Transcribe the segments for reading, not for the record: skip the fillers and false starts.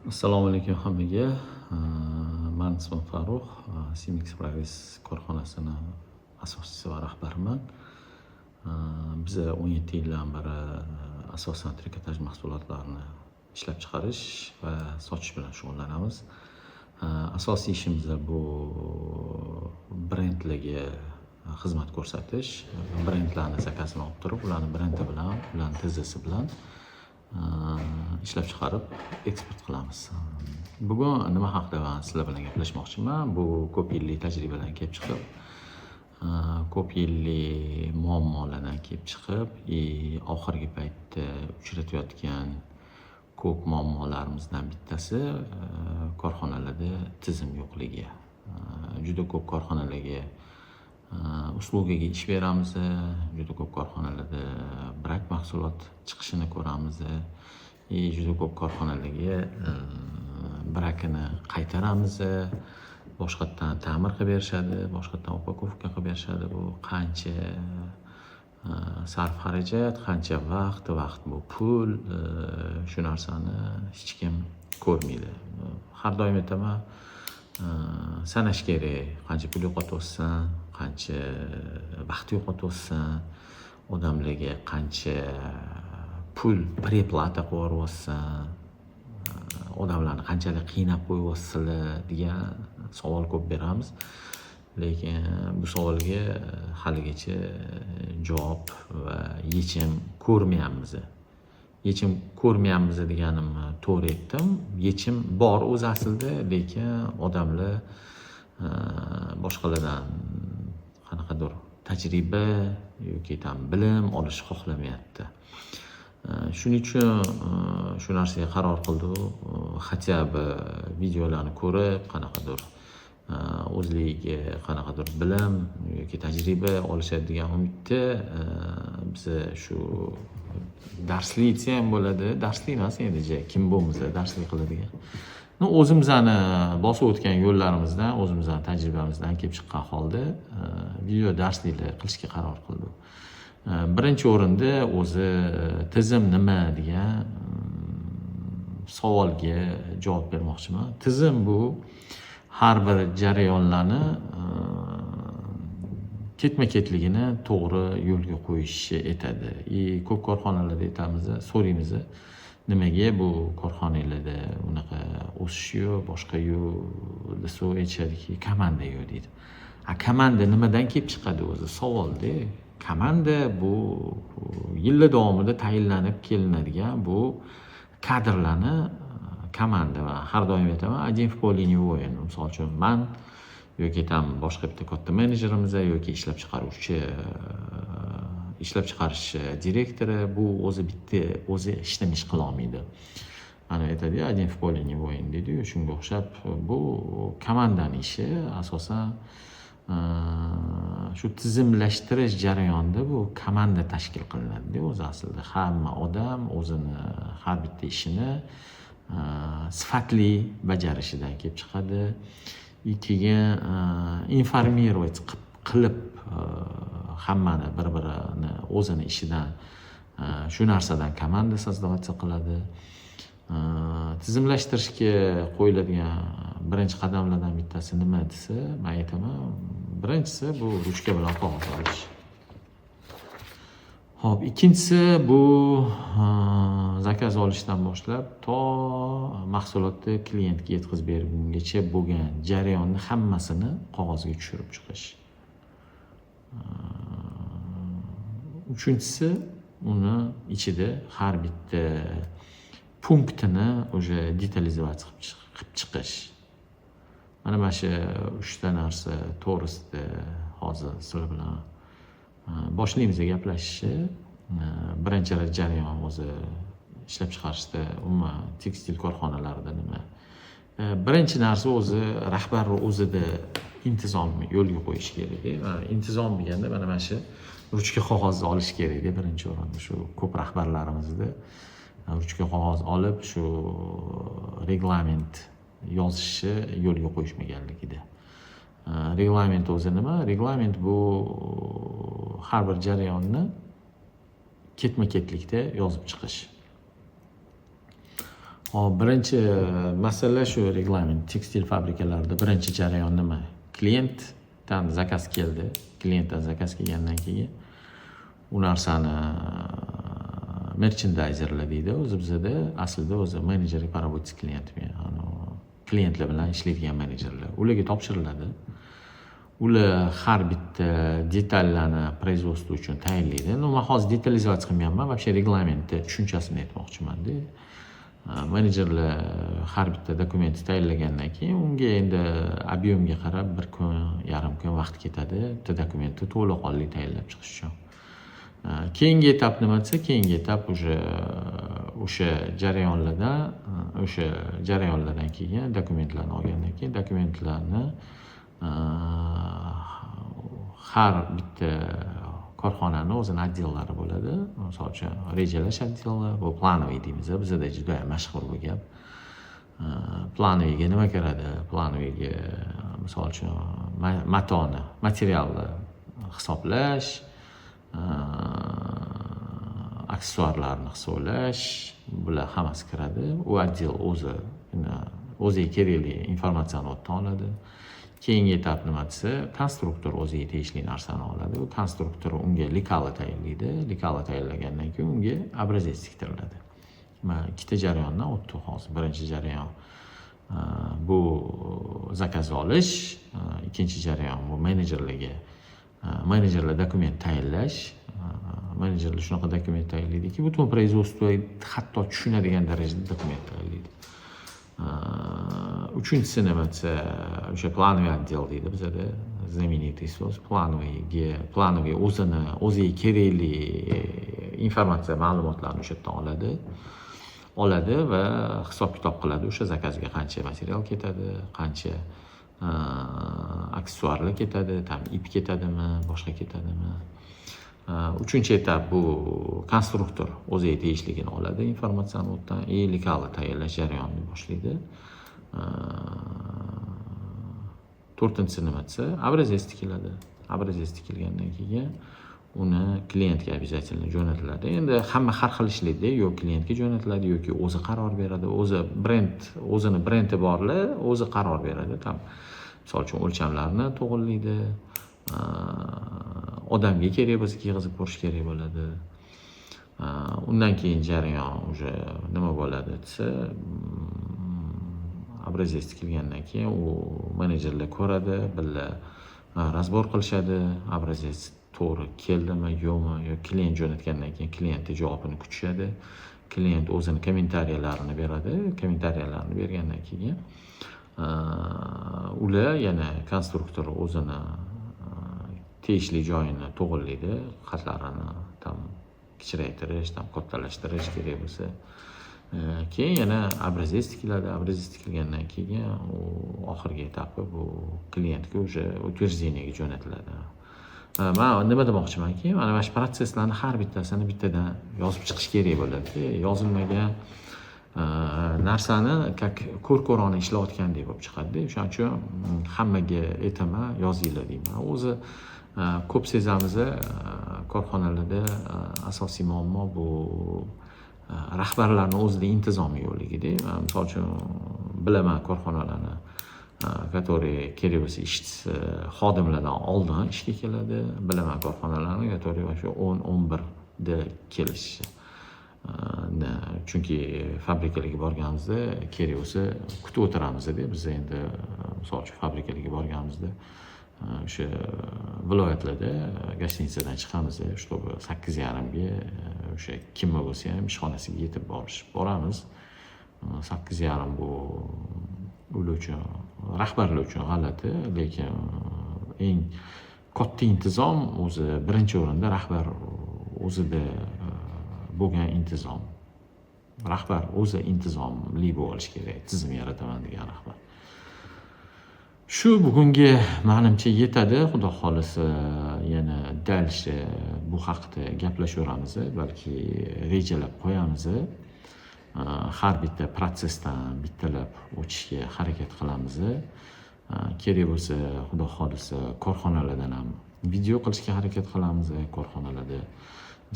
Assalomu alaykum hammaga. Mani ismim Farruh, Simix Progress korxonasini asoschisi va rahbariman. Biza 17 yildan beri asosan trikotaj mahsulotlarini ishlab chiqarish va sotish bilan shug'ullanamiz. Asosiy ishimiz bu brendlarga xizmat ko'rsatish, brendlarni zakazini olib turib, ularni brendi bilan, ularni ТЗ si bilan ishlab chiqarib eksport qilamiz. Bugun nima haqida man sizlar bilan gaplashmoqchiman? Bu ko'p yillik tajribadan kelib chiqib, ko'p yillik muammolardan kelib chiqib и oxirgi paytda uchratayotgan ko'p muammolarimizdan bittasi korxonalarda tizim yo'qligi. Juda ko'p korxonalarga услуга ga ish beramiz, juda ko'p korxonalarda brak mahsulot chiqishini ko'ramiz и juda ko'p korxonalarga brakini qaytaramiz, boshqatdan ta'mir qilib berishadi, boshqatdan упаковка qilib berishadi. Bu qancha sarf xarajat, qancha vaqt, vaqt bu pul, shu narsani hech kim ko'rmaydi. Har doim aytaman, sanash kerak, qancha pul yo'qotyapsan, qancha vaqt yo'qotyapsan, odamlarga qancha pul предоплата qilib yuboryapsan, odamlarni qanchalik qiynab qo'yyapsizlar degan savol ko'p beramiz. Lekin bu savolga haligacha javob va yechim ko'rmayapmiz. Yechim ko'rmayapmiz deganimni to'g'ri aytdim. Yechim bor o'zi aslida, lekin odamlar boshqalardan qanaqadir tajriba yoki там bilim olishni xohlamayapti. Shuning uchun shu narsaga qaror qildik. Хотя бы videolarni ko'rib, qanaqadir o'zligiga qanaqadir bilim yoki tajriba olishadi degan umidda biza shu darslik desa ham bo'ladi, darslik emas endi, kim bo'lmasa darslik qiladigan. Ну, o'zimizni bosib o'tgan yo'llarimizdan, o'zimizni tajribamizdan kelib chiqqan holda video darsliklar qilishga qaror qildik. Birinchi o'rinda o'zi tizim nima degan savolga javob bermoqchiman. Tizim bu har bir jarayonlarni ketma ketligini to'g'ri yo'lga qo'yishni aytadi. И ko'p korxonalarda aytamiz, so'raymiz, nimaga bu korxonanglarda unaqa o'sish yo'q, boshqa yo'q desa, aytishadiki, komanda yo'q deydi. A komanda nimadan kelib chiqadi o'zi savolda? Komanda bu yillar davomida tayinlanib kelinadigan bu kadrlarni komanda. Va har doim aytaman, один в поле не воин. Misol uchun, man yoki там boshqa bitta katta menejerimiz yoki ishlab chiqaruvchi, ishlab chiqarish direktori bu o'zi bitta o'zi hech nima ish qilolmaydi. Mana aytadiyu, "Один в поле не воин" deydiyu, shunga o'xshab bu komandani ishi. Asosan shu tizimlashtirish jarayonida bu komanda tashkil qilinadida. O'zi aslida hamma odam o'zini har bitta ishini sifatli bajarishidan kelib chiqadi и keyin информировать qilib hammani bir birini o'zini ishidan, shu narsadan komanda создаваться qiladi. Tizimlashtirishga qo'yiladigan birinchi qadamlardan bittasi nima desa, man aytaman, birinchisi bu ruchka bilan qog'oz olish. Ho'p, ikkinchisi bu zakaz olishdan boshlab to mahsulotni klientga yetkazib bergungacha bo'lgan jarayonni hammasini qog'ozga tushirib chiqish. Uchinchisi, uni ichida har bitta punktini уже детализовать qilib chiqish. Mana shu uchta narsa to'g'risida hozir sizlar bilan boshlaymiz gaplashishni. Birinchi jarayon o'zi ishlab chiqarishda, umuman tekstil korxonalarida nima? Birinchi narsa o'zi rahbarni o'zida intizomni yo'lga qo'yish kerak. Intizom deganda mana shu ruchka qog'ozni olish kerakda birinchi o'rinda. Shu ko'p rahbarlarimizda ruchka qog'oz olib shu reglament yozishni yo'lga qo'yishmaganligida. Reglament o'zi nima? Reglament bu har bir jarayonni ketma ketlikda yozib chiqish. Hop, birinchi masala shu reglament. Tekstil fabrikalarida birinchi jarayon nima? Klientdan zakaz keldi. Klientdan zakaz kelgandan keyin u narsani merchendayzerlar deydi o'zi bizada. Aslida o'zi менеджер по работе с клиентами, klientlar bilan ishlaydigan menejerlar, ularga topshiriladi. Ular har bitta detallarni производство uchun tayinlaydi. Ну, man hozir детализация qilmayapman, вообще reglamentni tushunchasini aytmoqchimanda. Menejerlar har bitta dokumentni tayinlagandan keyin unga endi объем ga qarab bir kun, yarim kun vaqt ketadi bitta dokumentni to'laqonli tayinlab chiqish uchun. Keyingi etap nima desa, keyingi etap уже o'sha jarayonlardan keyin, dokumentlarni olgandan keyin, dokumentlarni har bitta korxonani o'zini отдел lari bo'ladi. Misol uchun, rejalash отдел i, bu плановый deymiz, bizada judayam mashhur bu gap. Плановый ga nima kiradi? Плановый ga, misol uchun, matoni, materialni hisoblash, aksessuarlarni hisoblash, bular hammasi kiradi. U отдел o'zi o'ziga kerakli informatsiyani u yerdan oladi. Keyingi etap nima desa, konstruktor o'ziga tegishli narsani oladi. U konstruktor unga лекала tayinlaydi. Лекала tayinlagandan keyin unga образец tiktiriladi. Mana, ikkita jarayondan o'tdi hozir. Birinchi jarayon bu zakaz olish, ikkinchi jarayon bu menejerlarga, menejerlar dokument tayinlash. Menejerlar shunaqa dokument tayinlaydiki, butun производство hatto tushunadigan darajada dokument tayinlaydi. Uchinchisi nima desa, o'sha плановый отдел deydi bizada, знаменитый so'z плановый ga. Плановый o'zini, o'ziga kerakli informatsiya, ma'lumotlarni o'sha yerdan oladi va hisob kitob qiladi, o'sha zakazga qancha material ketadi, qancha aksessuarlar ketadi, там ip ketadimi, boshqa ketadimi. Uchinchi etap bu konstruktor o'ziga tegishligini oladi informatsiyani u yerdan и лекала tayyorlash jarayonini boshlaydi. To'rtinchisi nima desa, образец tikiladi. Образец tikilgandan keyin uni klientga обязательно jo'natiladi. Endi hamma har xil ishlaydida, yo klientga jo'natiladi yoki o'zi qaror beradi. O'zi brend, o'zini brendi borlar o'zi qaror beradi. Там, misol uchun, o'lchamlarni to'g'irlaydi, odamga kerak bo'lsa kiyg'izib ko'rish kerak bo'ladi. Undan keyin jarayon уже nima bo'ladi desa, образец tikilgandan keyin u menejerlar ko'radi, birga разбор qilishadi, образец to'g'ri keldimi, yo'qmi, yo klient jo'natgandan keyin klientni javobini kutishadi. Klient o'zini kommentariyalarini beradi. Kommentariyalarini bergandan keyin ular yana, konstruktor o'zini tegishli joyini to'g'irlaydi, xatlarini там kichraytirish, там kattalashtirish kerak bo'lsa. Keyin yana образец tikiladi. Образец tikilgandan keyin u oxirgi etapi bu klientga уже утверждение ga jo'natiladi. Man nima demoqchimanki, mana shu protsesslarni har bittasini bittadan yozib chiqish kerak bo'ladi. Yozilmagan narsani как ko'r ko'rona ishlayotgandek bo'lib chiqadida. O'shaning uchun hammaga aytaman, yozinglar deyman. O'zi ko'p sezamiz, korxonalarda asosiy muammo bu rahbarlarni o'zida intizomi yo'qligida. Man, misol uchun, bilaman korxonalarni, который kerak bo'lsa ishchisi xodimlardan oldin ishga keladi. Bilaman korxonalarni, который вообще 10-11da kelishi. Chunki fabrikalarga borganimizda kerak bo'lsa kutib o'tiramizda. Biz endi, misol uchun, fabrikalarga borganimizda, o'sha viloyatlarda гостиница dan chiqamiz, чтобы 8:30ga o'sha kimma bo'lsa ham ishxonasiga yetib borish. Boramiz 8:30, bu ular uchun, rahbarlar uchun g'alati, lekin eng katta intizom o'zi birinchi o'rinda rahbar o'zida bo'lgan intizom. Rahbar o'zi intizomli bo'lishi kerak, tizim yarataman degan rahbar. Shu bugungi manimcha yetadi. Xudo xohlasa, yana дальше bu haqida gaplashaveramiz, balki rejalab qo'yamiz. Har bitta protsessdan bittalab o'tishga harakat qilamiz. Kerak bo'lsa, xudo xohlasa, korxonalardan ham video qilishga harakat qilamiz. Korxonalarda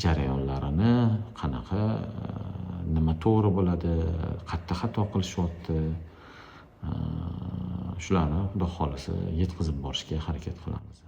Jarayonlarini qanaqa, nima to'g'ri bo'ladi, qayerda xato qilishyapti, shularni, xudo xohlasa, yetkazib borishga harakat qilamiz.